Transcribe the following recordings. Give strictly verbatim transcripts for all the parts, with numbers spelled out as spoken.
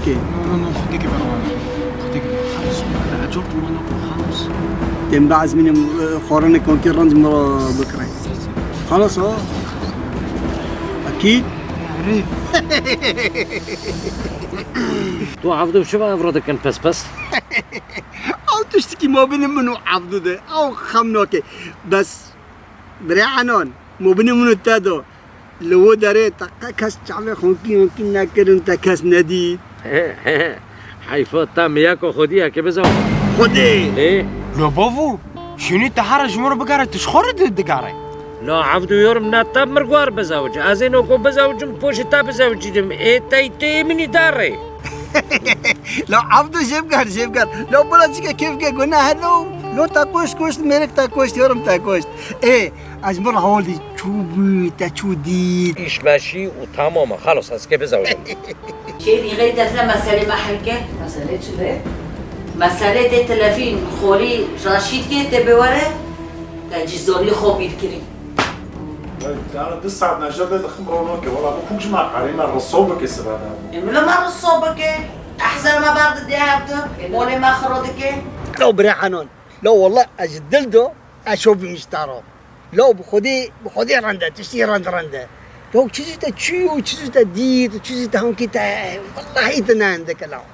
No, no, no, xwedî ke berawan. Xwedî ke. Xelas, min ecort, min xelas. Dem baz min, e, xwarinê konkê rind min re bikire. Xelas, ha? Ekîd? Erê. Tu Evdo çima ev re dikin pes pes? Ew tiştekî mabînê min û Evdo de. Ew xem nake. Bes, birê Enan, mabînê min û te de. Li wo derê te qe kes çavê xonkî honkî nekirin, te kes nedît. Heyfa te miyako xwedî yekê bizaw. Xwedê! Ê? Lo bavo, şûnî te here ji min re bigere, tu ji xwe re di-, digere. La Evdo yorum ne te mir guar bizawicî. Ez ê noko bizawicim, poşî te bizawicîdim. Ê tey tê minî darê. La Evdo jêbgar, jêbgar. La bira çike kêfke guna helo. Lo te koşt, koşt, mêrik te koşt, yorum te koşt. Ê, Ez ji min re hewal dî çû bû, te çû dît. Îş meşî û tamam e. Xelas, ez kê bizewicim. Şêrî, xeyrî te tine meselê me hel ke. Meselê çi be? Meselê dê telefîn xolî Raşîd kê tê bê were, te cîzonî xo bîr kirî. Yani du saat neşe de dixim ronake. Wala bu kuk ji me qarê me riso bike sibada. Emre me riso bike. Ehzer me ber didê hevdu. Molê me xiro dike. Lo birê Enan. Lo wala ez ji dil do. Ez şo bîn ji te re. Law bi Xwedê, bi Xwedê rind e, tiştî rind rind e. Law çi zû te çû û çi zû te dît û çi zû te hankî te, wellahî tu ne hindike law.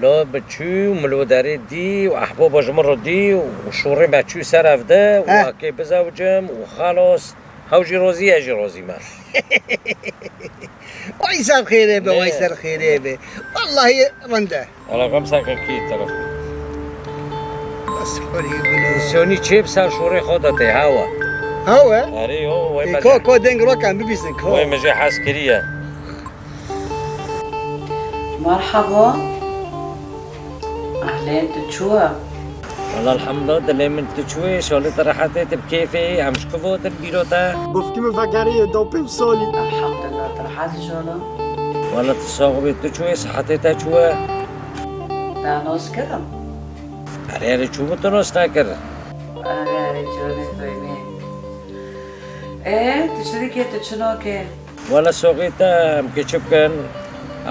Law bi çû, min li derê dî û ehbaba ji min re dî û şûrê me çû ser ev de û He. Akê bizewicim û xelas. Hew jî rozî, ez jî rozî me. Way ser xêrê be, way Nê? Ser xêrê be. Wellahî rind e. Ela, xemsa ke kî telefon. Bas xwelî bine. Sonî çê bi ser şûrê xwe de tê, hewa. Hewa? Erê, yo, wê Ê, me ko, jî ko deng rokan bibîsin, ko. Wê me jî hez kiriye. Merhaba. Ehlên, tu çû? Wala elhamdulillah, dilê min tu çûyê, şolê tu rehetê, tu bi kêfê, em ji ku votin bîro te? Bifkî min vegeriyê do pênc salî. Elhamdulillah, tu rehet şolo? Wala tu sax bî, tu çûyê, sihetê te çûye? Te nos kirim? Erê, erê, çû bû tu nos nekir? Erê, erê, çûnê toymê. Ê, tu çi dikê, tu çi nokê? Wala soxî te em kê çi bikin?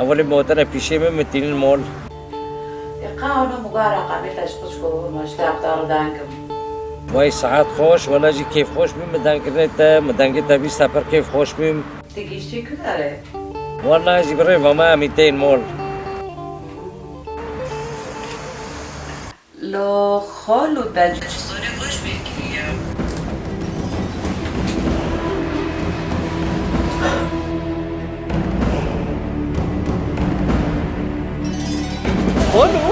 Ewilî motene pîşê min, min tînin mol. Ê, qawno mugara qamê te ji qûçko bû, ma ji te hevdar dankim. Way saet xweş, wala jî kêf xweş bî min dengkirinê te, min dengê te bîst pir kêf xweş bîm. Tu giştî ku derê? Wala jî bi rêva me em ê tên mol. Lo xol û te. Xolo?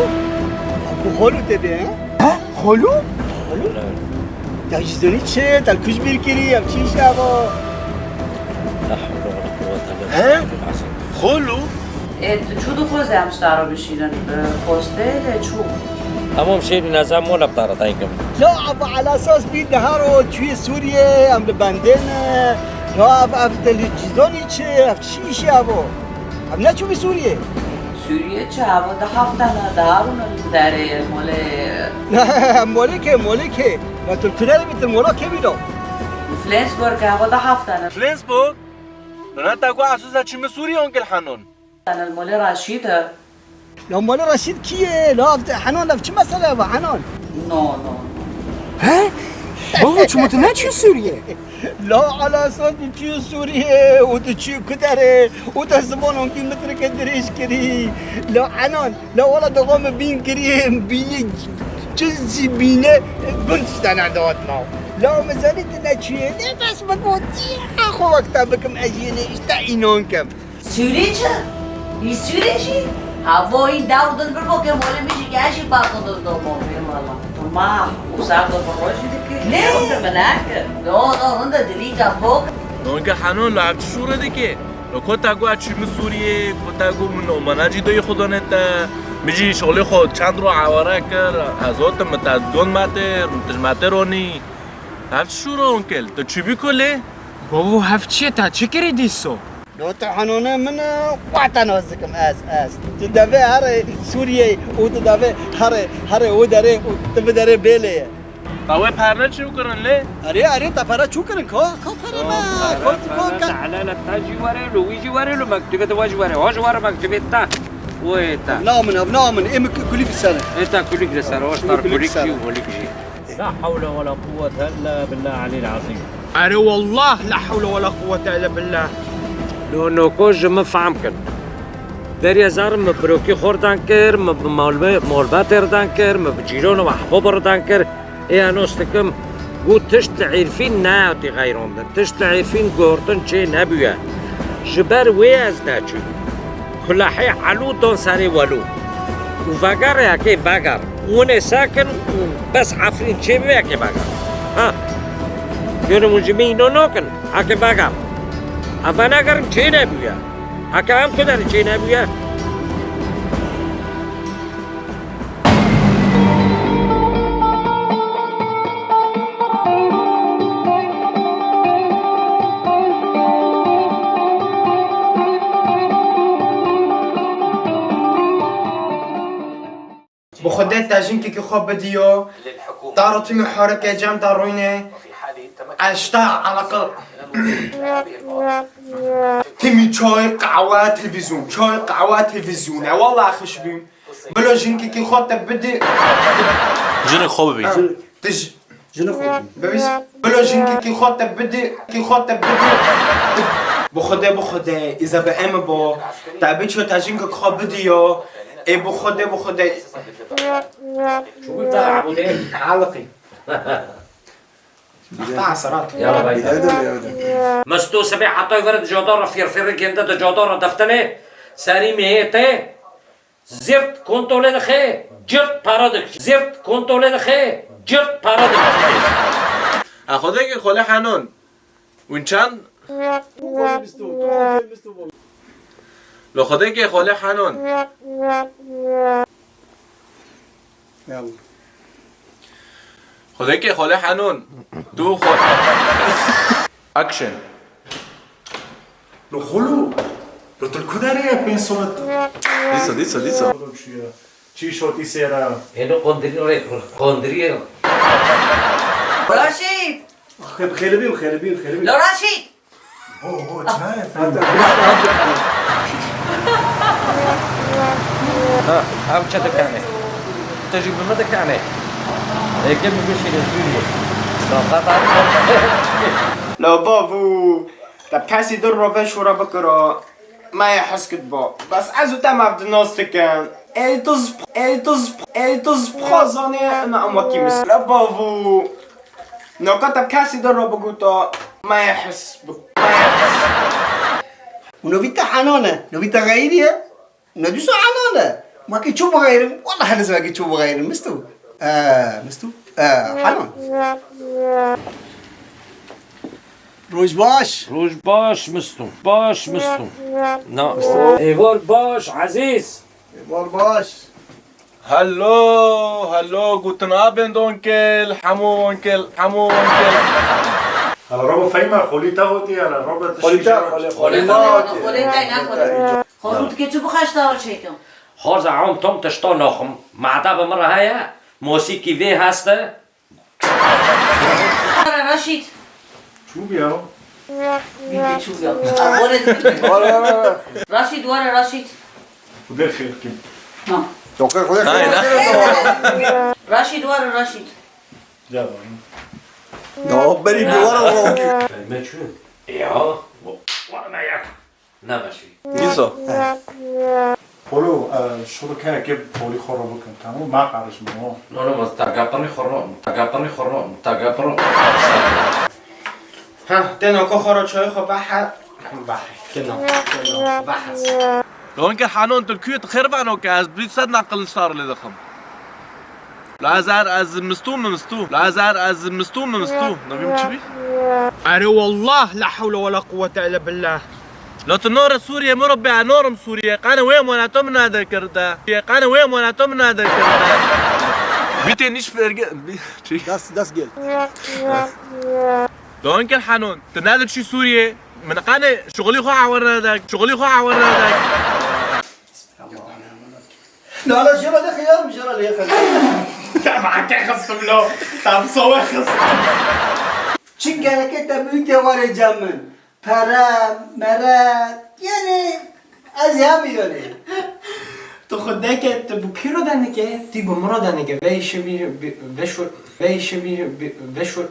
Ku xolo te be, he? He? Xolo? Xolo? Te ji zonî çi? Te kuj bîr kirî, ev çi îş e ava? La hewle wala quwwete illa billah. He? Xolo? Ê, tu çû dixwaze em ji te re bişînin, bi postê lê çû. Tamam, şêrî nezam wala bi te re daykim. La, ev ala esas bî deharo çûyê Sûriyê, em li bendê ne. La, ev, ev te li cîzonî çi, ev çi îşî ev o? Em neçûbî Sûriyê? Sûriyê çi, ev o du hefte ne, deharo ne li derê molê. Molê kê, molê kê? Ya tu li ku derê bî, tu mola kê bî lo? Flensburg, ev o du hefte ne. Flensburg? Nana te ku esûza çî min Sûrî onkil Henon. Ana li molê Raşîd e. La molê Raşîd kî ye? La ev Henon, ev çi mesele ye va Henon? No, no, no. He? Bavo, çima tu neçû Sûriyê? La ala esas tu çû Sûriyê û tu çû ku derê û te ziman onkî mitrike dirêj kirî. La Henon, la wala dixwa min bîn kirî, bînî çi zî bîne, gund ji te nedat ma. La min zanî tu neçûyê, lê bes min gotî, xwe wek te bikim, ez yê lê ji te înan kim. Sûrê çi? Î Sûrê jî? Havo î daw dil bir bo ke molê min jî ke jî baqo dil do bo. Eyvallah. Tamam. Uzak do bo rojî dike. Ne? Ew de min nake. No, no, hunda dilî ca bok. Nonke Henon, la ev çi şûre dike? Lo kota got çî min Sûriyê, kota got min omana jî doyê xwe dane te. Min jî şolê xwe çend ro aware kir. Ez otim min te don me tê, min tij me tê ronî. Ev çi şûre onkil? Tu çi bî kulê? Bavo, hev çi ye, te çi kirî dîso? Lo tu Henonê min e, wa te nas dikim ez, ez. Tu devê here Sûriyeyê û tu devê here, here û derê û tu bi derê bêlê ye. Ba wê perne çi kirin lê? Erê, erê, te pere çû kirin ka? Ka pere me, ka tu ka ka. Te helal e, te jî were, lo wî jî were, lo mektubê te we jî were. Ho jî were mektubê te. Wê te. Evna min, evna min, ê min kulîk li ser e. Ê te kulîk li ser, o ji tar kulîk jî û holîk jî. لا حول ولا قوة إلا بالله العلي العظيم. Erê wallah, la hewle wela quwwete illa billah. No, noko ji min fehm kin. Derya zarim min birokî xwe rdan kir, min bi malbe-, malbatê rdan kir, min bi cîron û ehbab rdan kir. Ê ez nas dikim, got tişt li Êrfîn nehatî xeyrandin. Tişt li Êrfîn gotin çê nebûye. Ji ber wê ez neçûm. Kulehê Elû dan serê Welû. Û veger ê, heke veger. Hûn ê sekin û bes Efrîn çê bibe, heke veger. Ha. Yonê hûn ji min îno nakin, heke veger. Ev venegerin çê nebûye. Heke em ku derin çê nebûye. Bi Xwedê te jinkekî xwe bidiyo, ta rûtîmî horikê cem de rûyne, eşta eleqil. Tîmî çay, qehwe, televîzyon, çay, qehwe, televîzyon. E, wela xiş bîm. Bilo jinkekî xwe te bidî. Jinê xwe bibî. Ha, tu ji- Jinê xwe bibî. Bibîs, bilo jinkekî xwe te bidî, kî xwe te bidî. Bi Xwedê, bi Xwedê, îza bi em bo. Te biço te jinkek xwe bidî yo. Ê bi Xwedê, bi Xwedê. Çûbû te abûdê. Aliqî. Yala bay. Evde, evde. Mesto sebê heta vere di cadara fêrfêrê gende di cadara deftenê serî mehê te. Zirt kontolê dixe, cirt para dikişî. Zirt kontolê dixe, cirt para dikişî. A xwedekê xwele henon. Win çand? Lo xwedekê xwele henon. Yalla. Xwedekê xwele henon. Tu xwe. Action. Lo xolo, lo tu li ku derê ye pênc saet? Dîsa, dîsa, dîsa. Oğlum şu ya. Çî şotî sêra. Êno qondirî rê, qondirî. Raşîd! Xê-, xêlibîm, xêlibîm, xêlibîm. Lo Raşîd! Ho, ho, çi nayê? Ha, ev çi dikanê? Tu jî bi min dikanê? Êkê min bişîne Sûriyê. Taqata. Lo bavû. Te kesî din re vê şûra bikira, me yê hez kit ba. Bes ez û te mev di nas dikin. Ê tu zip-, ê tu zip-, ê tu zipxwazanê me em wekî misle bavû. Noka te kesî din re bigota, me yê hez bi-, me yê hez. Û novî te henan e, novî te xeyrî ye. Ne dîsa henan e. Ma ki çû bixeyrim? Wallahî ne zî ki çû bixeyrim. Mistu. Ee, Mistu. Ee, henan. Roj baş. Roj baş, Mistu. Baş, Mistu. Na. Êvar baş, Ezîz. Êvar baş. Hello, hello, guten Abend, Onkel, hemû Onkel, hemû Onkel. Hala Robo feyma, xolî te hotî, hala Robo te Xolî te, şîşe. Xolî, xolî te. Xolî te, ne xolî. Xwe rû dike çi bixeşta o çêkim. Xorza em tom tişta naxim. Mada bi min re heye, mosîkî vê heste. Were Raşîd. Çû bû ya? Bî çû ya. Were dibî. Were, were, were. Raşîd, were Raşîd. Xwedê xêr kim. Ha. Doktor, Xwedê xêr kim. Raşîd, were Raşîd. Gel bakalım. Ya, berî bi were o. Kelime çû. Ya, were me ya. Neveşî. Dîsa. Xolo, e, şurikeyekê polî xwe re bikin, tamam? Ma qarişme, o. No, no, ma tagapirî xwe re, tagapirî xwe re, tagapirî. Ha, te noko xwe re çayê xwe vehe, vehe, kino, kino, vehe. Lonke hanon tu kuyê tu xêr vano ke ez bî sed naqil niştar lê dixim. La ez er, ez mistû min mistû. La ez er, ez mistû min mistû. Navî min çi bî? Erê wallah, la hewle wela quwwete illa billah. La tu nore Sûriye, min Rebbi, ez norim Sûriye. Qane wê emanato min nade kirde. Qane wê emanato min nade kirde. Bitte nicht verge-, bi-, çi? Das, das Geld. Donkel Hanon, tu nade çi Sûriye? Min qane şuxulî xwe awir nade, şuxulî xwe awir nade. Nala jê re lêxe ya, min jê re lêxe. Te mehekê xistim lo, te bi sowê xistim. Çi gereke te bûyî tê warê cem min. Pere, mere, yani ez ya mi yani? Xwedeke, tu bi kî re denike? Tî bi min re denike. Vey şevî, bi-, veşo-, vey şevî, bi-, veşo-,